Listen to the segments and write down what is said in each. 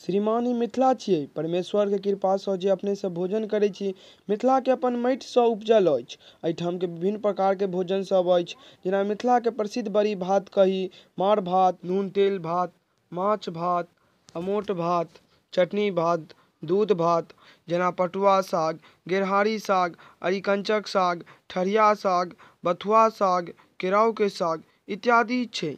श्रीमान ई मिथिला छियै। परमेश्वर के कृपा से जे अपने सब भोजन करे छी मिथिला के अपन माटी से उपजल अछि। एठाम के विभिन्न प्रकार के भोजन सब अछि जेना मिथिला के प्रसिद्ध बड़ी भात कही, मार भात, नून तेल भात, माछ भात, अमोट भात, चटनी भात, दूध भात जेना पटुआ साग, गेरहारी साग, अरिकंचक साग, ठरिया साग, बथुआ साग, केराव के साग इत्यादि छै।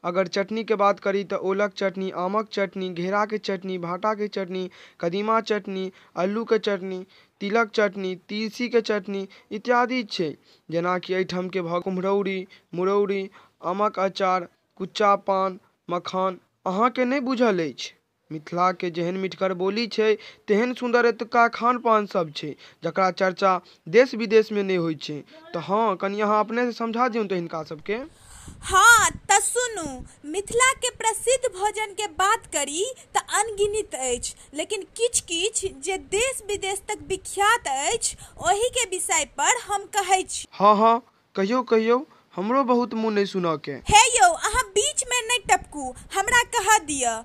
अगर चटनी के बात करी ते ओलक चटनी, आमक चटनी, घेरा के चटनी, भाटा के चटनी, कदीमा चटनी, अल्लू के चटनी, तिलक चटनी, तीसी के चटनी इत्यादि छै। जेना की एठाम के कुम्हरौरी, मुरौरी, आमक अचार, कुच्चा पान, मखान अहाँ के ने बुझल अछि। मिथिला के जेहेन मिठगर बोली छै तेहेन सुंदर एतुका खान-पान सब छै जकरा चर्चा देश-विदेश में ने होय छै। त हां कनी अहाँ अपने से समझा दियो ते हिनका सब के। हाँ त सुनू, मिथिला के प्रसिद्ध भोजन के बात करी त अनगिनत अछि, लेकिन किछ किछ जे देश विदेश तक विख्यात अछि ओहि के विषय पर हम कहै छी। हाँ हाँ कहियो कहियो हमरो बहुत मोन अय सुनऽ के। हे यौ अहाँ बीच में नहि टपकू, हमरा कहऽ दिअ।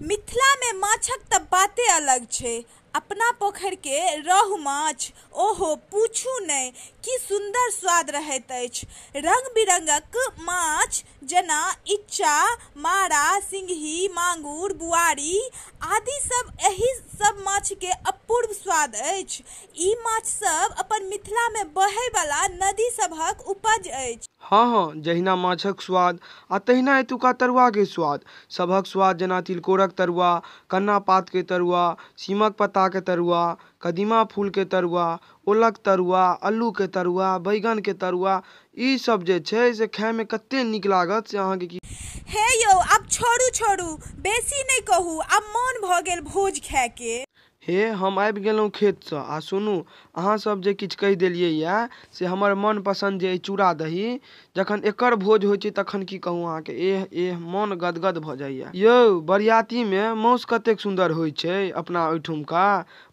मिथिला में माछक त बाते अलग छै। अपना पोखरि के रोहु माछ, ओहो पूछू नहि की सुंदर स्वाद रहैत अछि। रंग बिरंगक माछ जेना इच्चा, मारा, सिंगही, मांगुर, बुआरी आदि सब एहि सब माछ के अपूर्व स्वाद अछि। ई माछ सब अपन मिथिला में बहै वाला नदी सबहक उपज अछि। हाँ हाँ जहिना माछक स्वाद आ तहिना एतुका तरुआ के स्वाद। सबहक स्वाद जेना तिलकोरक तरुआ, कन्ना पात के तरुआ, सीमक पत्ता के तरुआ, कदीमा फूल के तरुआ, ओलक तरुआ, अल्लू के तरुआ, बैगन के तरुआ ई सब जे छै से खाय में कते नीक लागत से अहाँ के की। हे यौ आब छोड़ू छोड़ू बेसी नहि कहू, आब मोन भऽ गेल भोज खाय के। हे हम आबि गेलहुँ खेतसँ आ सुनू अहाँ सब जे किछु कहि देलियै ये से हमर मनपसंद जे अइ चूड़ा दही जखन एकर भोज होइ छै तखन की कहू अहाँके एह एह मन गदगद भऽ जाइया। यौ बरियाती में माउस कतेक सुंदर होइ छै अपना ओहिठुमका,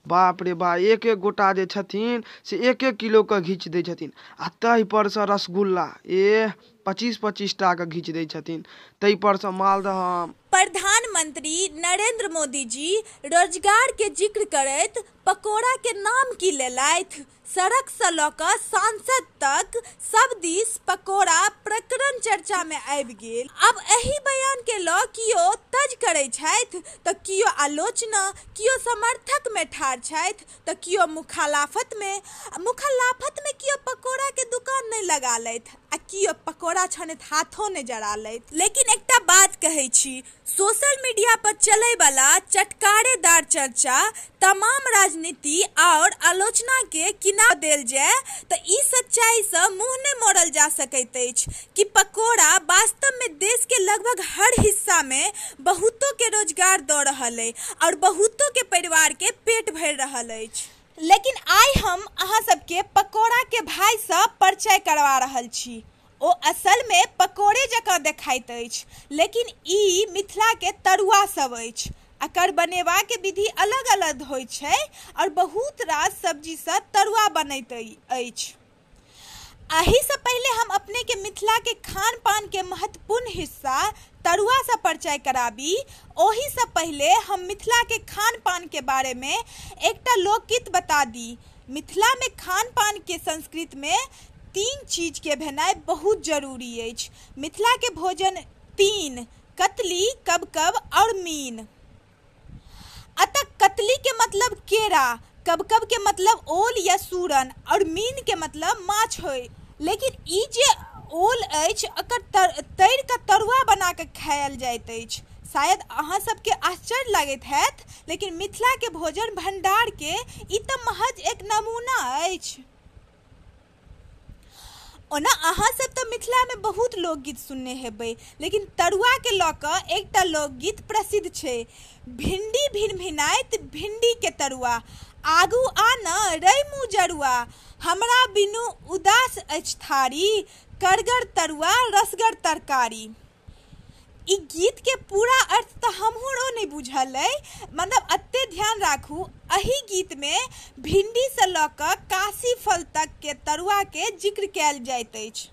बाप रे बा एक एक गोटा जे छथिन से एक एक किलो के घीच दै छथिन आ ताहि पर से रसगुल्ला एह 25-25 टा के घीच दै छथिन, ताहि पर से मालदह आम। प्रधानमंत्री नरेंद्र मोदी जी रोजगार के जिक्र करैत पकोड़ा के नाम की लेलथि। सड़क से लऽ कऽ सांसद तक सब दिस पकोड़ा प्रकरण चर्चा में आबि गेल। अब एहि बयान के लऽ कियो तज करै छथि तऽ कियो आलोचना, कियो समर्थक में ठाढ़ छथि तऽ कियो मुखालफत में। मुखालफत में कियो पकोड़ा के दुकान नहि लगा लथि आ कियो पकोड़ा छनैत हाथो नहि जरा लथि। लेकिन एकटा बात कहै छी, सोशल मीडिया पर चलै वाला चटकारेदार चर्चा तमाम राजनीति और आलोचना के किना देल जाय तऽ ई सच्चाई से मुंह नहि मोड़ल जा सकैत अछि कि पकोड़ा वास्तव में देश के लगभग हर हिस्सा में बहुतों के रोजगार दऽ रहल अछि और बहुतों के परिवार के पेट भरि रहल अछि। लेकिन आइ हम अहाँ सबके पकोड़ा के भाई से परिचय करवा रहल छी। ओ असल में पकोड़े जकाँ देखाइत अछि, लेकिन ई मिथिला के तरुआ सब अछि। एकर बनेबाक विधि अलग अलग होइ छै और बहुत रास सब्जी से तरुआ बनैत अछि। एहि से पहिले हम अपने के मिथिला के खान पान के महत्वपूर्ण हिस्सा तरुआ से परिचय कराबी, ओहि से पहिले हम मिथिला के खान पान के बारे में एकटा लोकगीत बता दी। मिथिला में खान पान के संस्कृत में 3 चीज के भेनाइ बहुत जरूरी अछि। मिथिला के भोजन 3, कतली, कबकब और मीन। अतः कतली के मतलब केरा, कबकब के मतलब ओल या सूरन और मीन के मतलब माछ होय। लेकिन ई जे ओल अछि एकर तरि के तरुआ बना के खायल जाइत अछि। शायद अहाँ सबके आश्चर्य लगैत हैत, लेकिन मिथिला के भोजन भंडार के ई तऽ महज एक नमूना अछि। ओना अहाँ सब तऽ मिथिला में बहुत लोकगीत सुनने हेबै, लेकिन तरुआ के लऽ कऽ एकटा लोकगीत प्रसिद्ध छै, भिंडी भिनभिनाइत भिंडी के तरुआ, आगू आ न रै मुँह जरुआ, हमरा बिनु उदास अछि थारी, करगर तरुआ रसगर तरकारी। ई गीत के पूरा अर्थ तऽ हमरो नहि बुझल अइ, मतलब एते ध्यान राखू एहि गीत में भिंडी से लऽ कऽ काशी फल तक के तरुआ के जिक्र कयल जाइत अछि।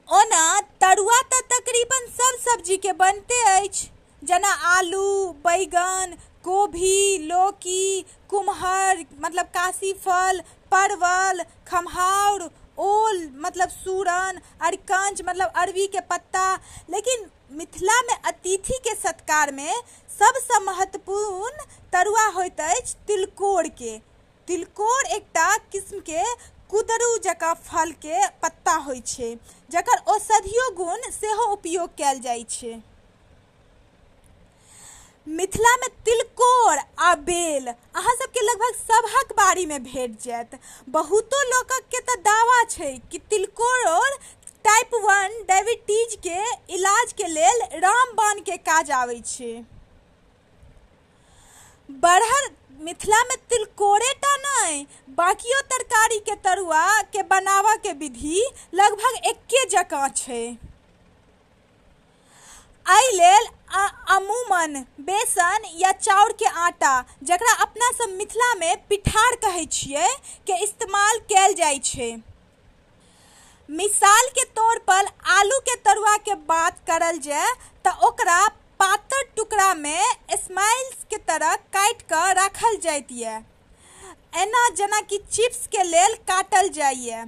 ओना तरुआ तऽ तकरीबन सब सब्जी के बनते अछि, जेना आलू, बैगन, कोबी, लौकी, कुम्हर मतलब काशीफल, परवल, खम्हाउर, ओल मतलब सूरन, अरिकंच मतलब अरबी के पत्ता। लेकिन मिथिला में अतिथि के सत्कार में सबसँ महत्वपूर्ण तरुआ होइत अछि तिलकोर के। तिलकोर एकटा किस्म के कुदरू जकाँ फल के पत्ता होइ छै, जकर औषधीय गुण सेहो उपयोग कयल जाइ छै। मिथिला में तिलकोर आ बेल अहाँ सबके लगभग सबहक बाड़ी में भेट जायत। बहुतो लोकक के तऽ दावा छै कि तिलकोर और टाइप 1 डायबिटीज के इलाज के लेल रामबाण के काज आबै छै। बरहर मिथिला में तिलकोरे टा नहि, बाकियो तरकारी के तरुआ के बनाबऽ के विधि लगभग एके जकाँ छै। एहि लेल अमूमन बेसन या चाउर के आटा, जकरा अपना सब मिथिला में पिठार कहै छियै, के इस्तेमाल कयल जाइ छै। मिसाल के तौर पर आलू के तरुआ के बात करल जाय तऽ ओकरा पातर टुकड़ा में स्माइल्स के तरह काटि कऽ राखल जाइत ये, एना जेना कि चिप्स के लेल काटल जाइए।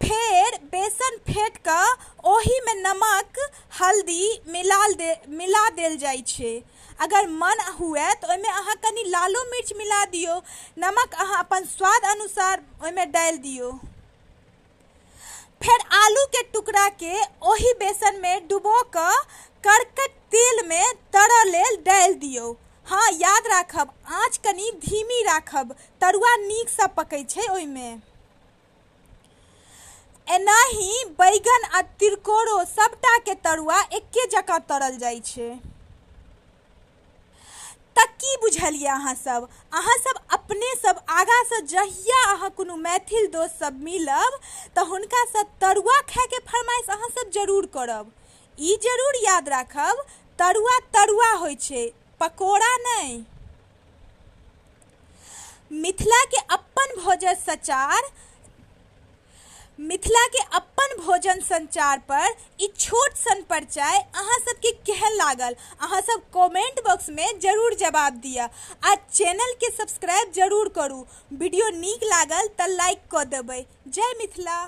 फेर बेसन फेट कऽ ओही में नमक हल्दी मिला देल जाइ छै। अगर मन हुए तऽ ओहिमे अहाँ कनि लालो मिर्च मिला दियौ। नमक अहाँ अपन स्वाद अनुसार ओहिमे डालि दियौ। फेर आलू के टुकड़ा के ओही बेसन में डुबो कऽ करकट तेल में तरऽ लेल डालि दियौ। हाँ, याद राखब, आँच कनि धीमी राखब, तरुआ नीकसँ पकै छै ओहिमे। एनाही बैगन आ तिलकोरो सबटा के तरुआ एके जकाँ तरल जाइ छै। तऽ की बुझलियै अहाँ सब? अहाँ सब अपने सब आगासँ जहिया अहाँ कोनो मैथिल दोस्त सब मिलब तऽ हुनकासँ तरुआ खायके फरमाइश अहाँ सब जरूर करब। ई जरूर याद राखब, तरुआ तरुआ होइ छै, पकोड़ा नहि। मिथिला के अपन भोजन सचार मिथिला के अपन भोजन संचार पर ई छोट सन परिचय अहाँ सबके केहन लागल, अहाँ सब कमेंट बॉक्स में जरूर जवाब दिअ आ चैनल के सब्सक्राइब जरूर करू। वीडियो नीक लागल तऽ लाइक कऽ देबै। जय मिथिला।